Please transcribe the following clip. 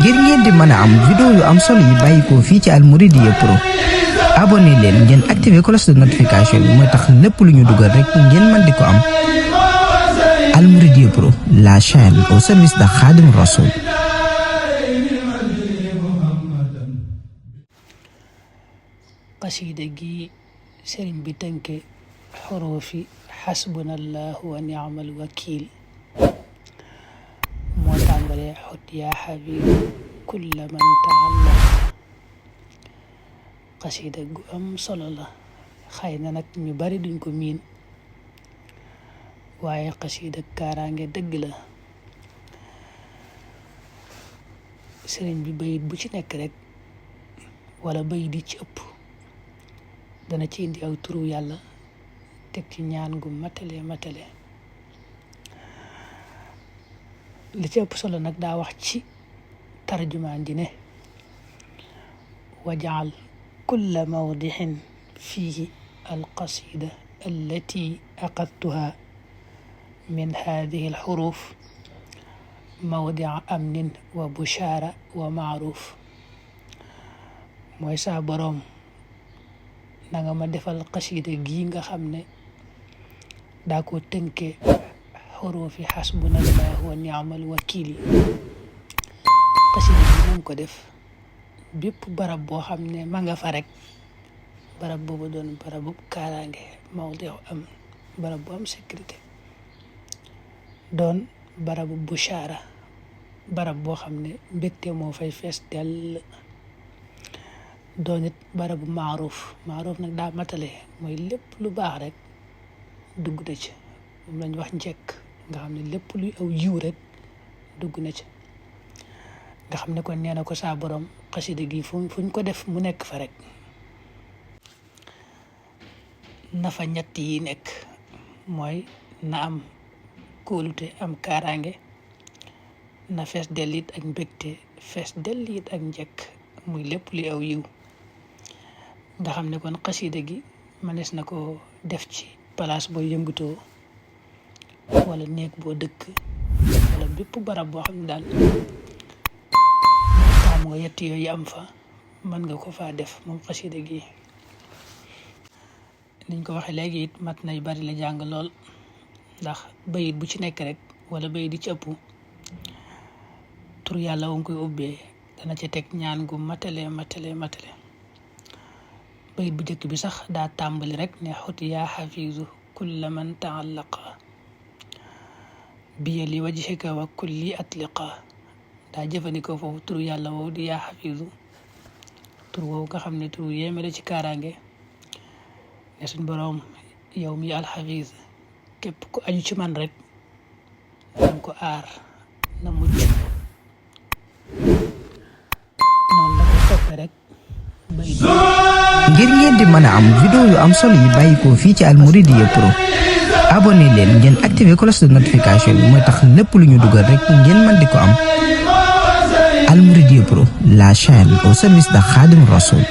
ngir ngeen di mën a am vidéo yu am solo yi bàyyikoo fii ci Al Mouridiyyah Pro abonné leen ngeen activé cloche de notification bi mooy tax lépp lu ñu dugal rek ngeen mën di ko am. Al Mouridiyyah Pro, la chaîne au service de Khadim Rassoul. qasida gi sëriñ bi tënke xuruufi xasbunallahu wa ni'mal wakiil moo tàmbalee xut yaa xabiibu kulla man taallaq. qasida gu am solo la, xëy na nag ñu bari duñ ko miin, waaye qasida kaaraange dëgg la. sëriñ bi bayit bu ci nekk rek wala bayit yi ci ëpp dana ci indi aw turu yàlla teg ci ñaan gu matale li ci ëpp solo nag daa wax ci tarjumaan ji ne wajaal kulla mawdixin fiihi alqasida allati aqadtuha min hadihi alxuruf mawdia amnin wa bushaara wa maaruf. mooy saa boroom na nga ma defal qasida gii nga xam ne daa ko tënke xurufi xasbunallahu wa ni'mal wakiil. qasida gi nanga ko def bépp barab boo xam ne ma nga fa rek, barab boobu doon barabu kaaraange, mawdiu am barab bu am sécurité, doon barabu bushaara, barab boo xam ne mbégte moo fay fees dell, doon it barabu maaruf nag daa matale, mooy lépp lu baax rek dugg na ci, moom lañ wax njëkk, nga xam ne lépp luy aw yiw rek dugg na ci. nga xam ne kon nee na ko saa borom xasida gi fuñ ko def mu nekk fa rek na fa ñett yi nekk, mooy na am kóolute, am kaaraange, na fees dell it ak mbégte, fees dell it ak njëkk, muy lépp li aw yiw. nga xam ne kon xasida gi mënees na ko def ci place boo yëngutoo wala néeg boo dëkk wala bépp barab boo xam ne daal taamu nga yett yooyu am fa, mën nga ko faa def moom xasida gi. niñ ko waxee léegi it mat nay bari la jàng lool, ndax bayit bu ci nekk rek wala bayit di ci ëpp tur yàlla wa nga koy ubbee dana ci teg ñaan gu matale. bayit bu njëkk bi sax daa tàmbali rek ne xut yaa xafiizu kulla man taallaqa biya li wajhika wa kulli atliqa. daa jëfandikoo foofu tur yàlla woowu di yaa xafiizu, tur woowu nga xam ne tur yéeme la ci kaaraange. ne suñ boroom yow mi alxafiis, képp ku aju ci man rek na ko aar na mucc. noonu la ko toppee rek bayit. ngir ngeen di mën a am vidéo yu am solo yi bàyyikoo fii ci Al Mouridiyyah Pro abonné leen ngeen activé cloche de notification bi mooy tax lépp lu ñu dugal rek ngeen mën di ko am. Al Mouridiyyah Pro, la chaîne au service de Khadim Rassoul.